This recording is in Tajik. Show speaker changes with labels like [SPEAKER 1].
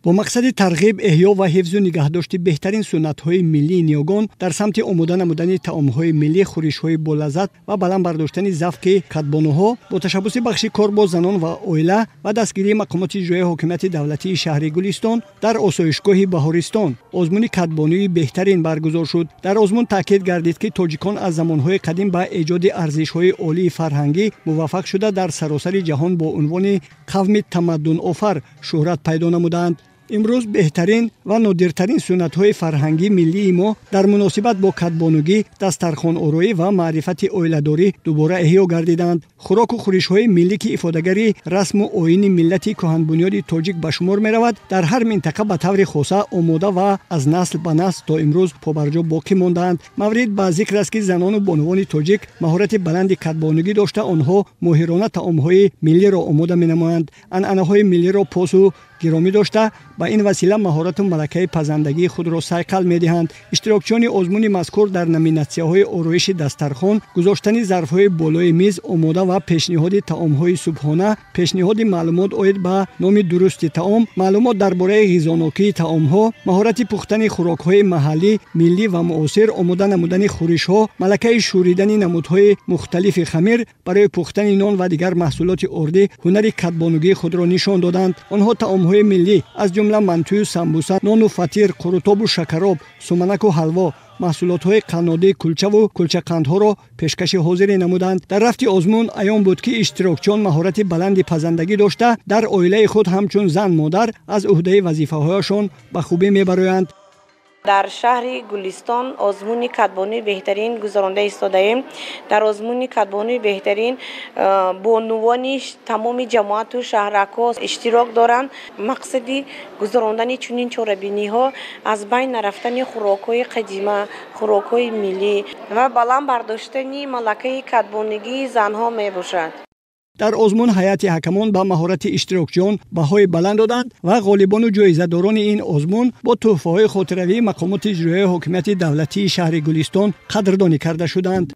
[SPEAKER 1] Бо мақсади тарғиб, эҳё ва ҳифзу нигаҳдошти беҳтарин суннатҳои миллии ниёгон дар самти омода намудани таомҳои миллӣ, хӯришҳои болаззат ва баланд бардоштани завқи кадбонуҳо бо ташаббуси бахши кор бо занон ва оила ва дастгирии мақомоти иҷроияи ҳокимияти давлатии шаҳри Гулистон дар осоишгоҳи Баҳористон озмуни кадбонуи беҳтарин баргузор шуд. Дар озмун таъкид гардид, ки тоҷикон аз замонҳои қадим ба эҷоди арзишҳои олии фарҳангӣ муваффақ шуда, дар саросари ҷаҳон бо унвони қавми тамаддунофар шӯҳрат пайдо намудаанд. Имрӯз беҳтарин ва нодиртарин суннатҳои фарҳангии миллии мо дар муносибат бо кадбонугӣ, дастархонороӣ ва маърифати оиладорӣ дубора эҳё гардиданд. Хӯроку хӯришҳои миллӣ, ки ифодагари расму оини миллати кӯҳанбунёди тоҷик ба шумор меравад, дар ҳар минтақа ба таври хоса омода ва аз насл ба насл то имрӯз побарҷо боқӣ мондаанд. Маврид ба зикр аст, ки занону бонувони тоҷик маҳорати баланди кадбонугӣ дошта, онҳо моҳирона таомҳои миллиро омода менамоянд, анъанаҳои миллиро посу гиромӣ дошта, ба ин васила маҳорату малакаи пазандагии худро сайқал медиҳанд. Иштирокчиёни озмуни мазкур дар номинатсияҳои ороиши дастархон, гузоштани зарфҳои болои миз, омода ва пешниҳоди таомҳои субҳона, пешниҳоди маълумот оид ба номи дурусти таом, маълумот дар бораи ғизонокии таомҳо, маҳорати пухтани хӯрокҳои маҳаллӣ, миллӣ ва муосир, омода намудани хӯришҳо, малакаи шӯридани намудҳои мухталифи хамир барои пухтани нон ва дигар маҳсулоти ордӣ ҳунари кадбонугии худро нишон доданд. Онҳо таомҳои миллӣ, аз ҷумла мантую самбуса, нону фатир, қурутобу шакароб, суманаку ҳалво, маҳсулотҳои қаннодӣ, кулчаву кулчақандҳоро пешкаши ҳозирӣ намуданд. Дар рафти озмун аён буд, ки иштирокчиён маҳорати баланди пазандагӣ дошта, дар оилаи худ ҳамчун зан модар аз ӯҳдаи вазифаҳояшон ба хубӣ мебароянд.
[SPEAKER 2] Дар шаҳри Гулистон озмуни кадбонуи беҳтарин гузаронда истодаем. Дар озмуни кадбонуи беҳтарин бонувони тамоми ҷамоату шаҳракҳо иштирок доранд. Мақсади гузарондани чунин чорабиниҳо аз байн нарафтани хӯрокҳои қадима, хӯрокҳои миллӣ ва баланд бардоштани малакаи кадбонугии занҳо мебошад.
[SPEAKER 1] Дар озмун ҳайати ҳакамон ба маҳорати иштирокчиён баҳои баланд доданд ва ғолибону ҷоизадорони ин озмун бо тӯҳфаҳои хотиравии мақомоти иҷроияи ҳокимияти давлатии шаҳри Гулистон қадрдонӣ карда шуданд.